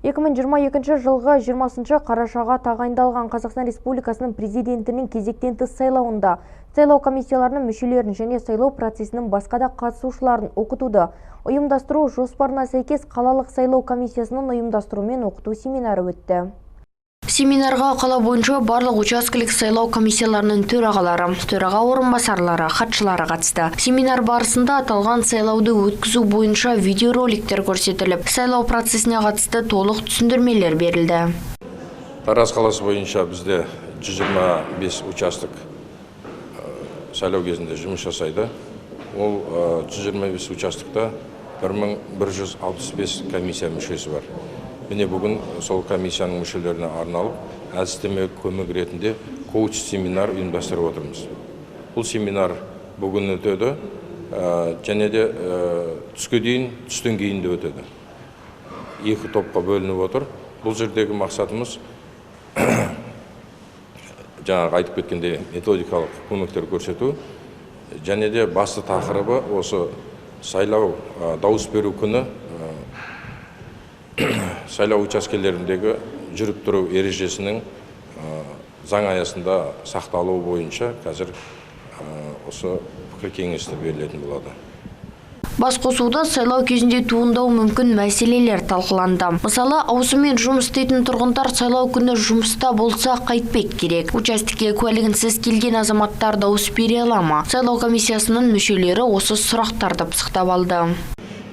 2022 жылғы 20 қарашаға тағайындалған Қазақстан Республикасының президентінің кезектен тыс сайлауында сайлау комиссияларының мүшелерін және сайлау процесінің басқа да қатысушыларын оқытуды ұйымдастыру жоспарына сәйкес, қалалық сайлау комиссиясының ұйымдастыруымен оқыту семинары өтті. Семинарға қала бойынша барлық учаскелік сайлау комиссияларының төрағалары, төраға орынбасарлары, хатшылары қатысты. Семинар барысында аталған сайлауды өткізу бойынша видеороликтер көрсетіліп, сайлау процесіне қатысты толық түсіндірмелер берілді. Тараз қаласы бойынша бізде 125 участок сайлау кезінде жұмыс жасайды. Ол 125 участокта 1165 комиссия мүшесі бар. Міне, бүгін сол комиссияның мүшелеріне арналып, әдістемелік көмек ретінде коуч семинар ұйымдастырып отырмыз. Бұл семинар бүгін өтеді және де түске дейін, түстен кейін де өтеді. Екі топқа бөлініп отыр. Бұл жердегі мақсатымыз, жаңағы айтып кеткендей, методикалық көмектер көрсету және де басты тақырыбы осы сайлау, дауыс беру күні сайлау учаскелеріндегі жүріп тұру ережесінің заң аясында сақталуы бойынша қазір осы пікір кеңестер берілетін болады. Басқосуда сайлау кезінде туындауы мүмкін мәселелер талқыланды. Мысалы, ауысыммен жұмыс істейтін тұрғындар сайлау күні жұмыста болса, қайтпек керек? Учаскеге куәлігінсіз келген азаматтар дауыс бере ала ма? Сайлау комиссиясының мүшелері осы сұрақтарды пысықтап алды.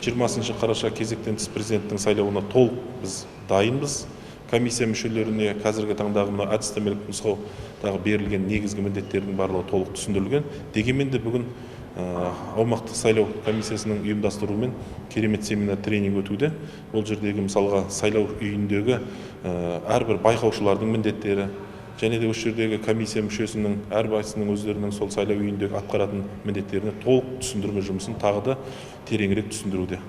20 қараша кезектен тыс президенттің сайлауына толық біз дайынбыз. Комиссия мүшелеріне қазіргі таңдағы мына әдістемелік нұсқаудағы берілген негізгі міндеттердің барлығы толық түсіндірілген. Дегенмен де бүгін аумақтық сайлау комиссиясының ұйымдастыруымен керемет семинар тренинг өтуде. Ол жердегі, мысалға, сайлау үйіндегі әрбір байқаушылардың міндеттері және де осы жердегі комиссия мүшесінің әрқайсысының өздерінің сол сайлау үйіндегі атқаратын міндеттеріне толық түсіндірме жұмысын тағы да тереңірек түсіндіруде.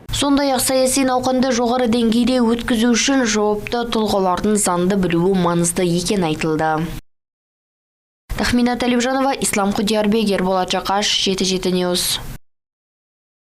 Сондай-ақ саяси науқанды жоғары деңгейде өткізу үшін жауапты тұлғалардың заңды білуі маңызды екені айтылды. Тахмина Талибжанова, Ислам Құдиярбек, Ерболат Жақаш, 77 News.